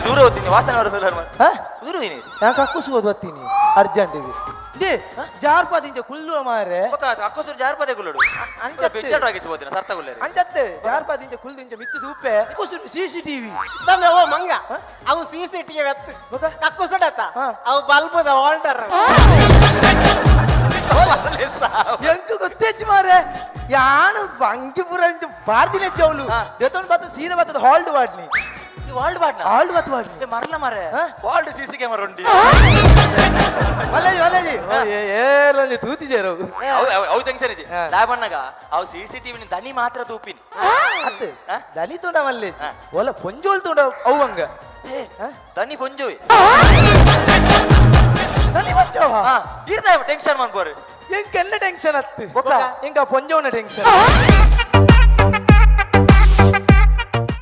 ದೂರ ಹೋಗ್ತೀನಿ ವಾಸನೆ ಬರೋದಿಲ್ಲ ಹಾ? ದೂರ ಹೋಯ್ನಿ. ಯಾಕೆ ಕಕ್ಕುಸು ಹೋದ್ ಬತ್ತೀನಿ ಅರ್ಜೆಂಟ್ ಇದು they ಜಾರ್ಪಾದ ಇಂಚ ಕುಲ್ಲುವ ಮಾರೆ. ಬೊಕ್ಕ ಅಕ್ಕೋಸೂರು ಜಾರ್ಪದೆ ಕುಲ್ಲುಡು. ಅಂಚತ್ತೆ. ಬೆಚ್ಚಡ್ ಆಗಿಸ್ಬೋದಿನ ಸರ್ತ ಕುಲ್ಲೇರಿ. ಅಂಚತ್ತೆ ಜಾರ್ಪಾದ ಇಂಚ ಕುಲ್ದು ಇಂಚ ಮಿತ್ತು ತೂಪೆ ಕಕ್ಕುಸು ಸಿಸಿಟಿವಿ. ತಮ್ಮೆ ಓ ಮಂಗ, ಅವು ಸಿ ಸಿ ಟಿ ವೆತ್. ಬೊಕ? ಕಕ್ಕುಸಡತ್ತ. ಹಾ. ಅವು ಬಲ್ಬದ ಹೋಲ್ಡರ್. ಎಂಕ್ ಗೊತ್ತೇಜ್ ಮಾರೆ, ಯಾನು ಬಂಗಿ ಪೂರ ಇಂಚ ಬಾರ್ದಿನ ಜೌಲು. ಹಾ. ದೇತೋನ್ ಬತ್ತ ಸೀರೆ ಬತ್ತದ ಹಾಲ್ಡ್ ವಾಡ್ನಿ. ಈ ವಾಲ್ಡ್ ಬಾಡ್ನ? ಹಾಲ್ಡ್ ಬತ್ತ ವಾಡ್ನಿ. ಏ ಮರಲ ಮಾರೆ. ಹಾ? ವಾಲ್ಡ್ ಸಿಸಿ ಕ್ಯಾಮರಾ ಉಂಡಿ. ಮಲ್ಲೇಜಿ ಮಲ್ಲೇಜಿ ಏರಂಜಿ ತೂತಿಜೇರು. ಅವು ಟೆನ್ಷನ್ ಇದೆ. ಹಾ. ದಾಬಣ್ಣಗ ಅವು ಸಿಸಿಟಿವಿ ದನಿ ಮಾತ್ರ ತೂಪಿನಿ. ಅತ್ತೆ. ಹಾ? ದನಿ ತೂಂಡ ಮಲ್ಲೇಜಿ. ಹಾ. ಒಲ ಪೊಂಜೋಲ್ ತೂಂಡ ಅವಂಗ. ಏ, ದನಿ ಪೊಂಜೋವಿ. ದನಿ ಪಂಚೋವ. ಹಾ, ಇರ್ದ ಟೆನ್ಷನ್ ಮನ್ಪೋರು. ಎಂಕ್ ಎಲ್ಲ ಟೆನ್ಷನ್ ಅತ್ತು. ಬೊಕ್ಕ? ಎಂಕ ಪೊಂಜೋನ ಟೆನ್ಷನ್.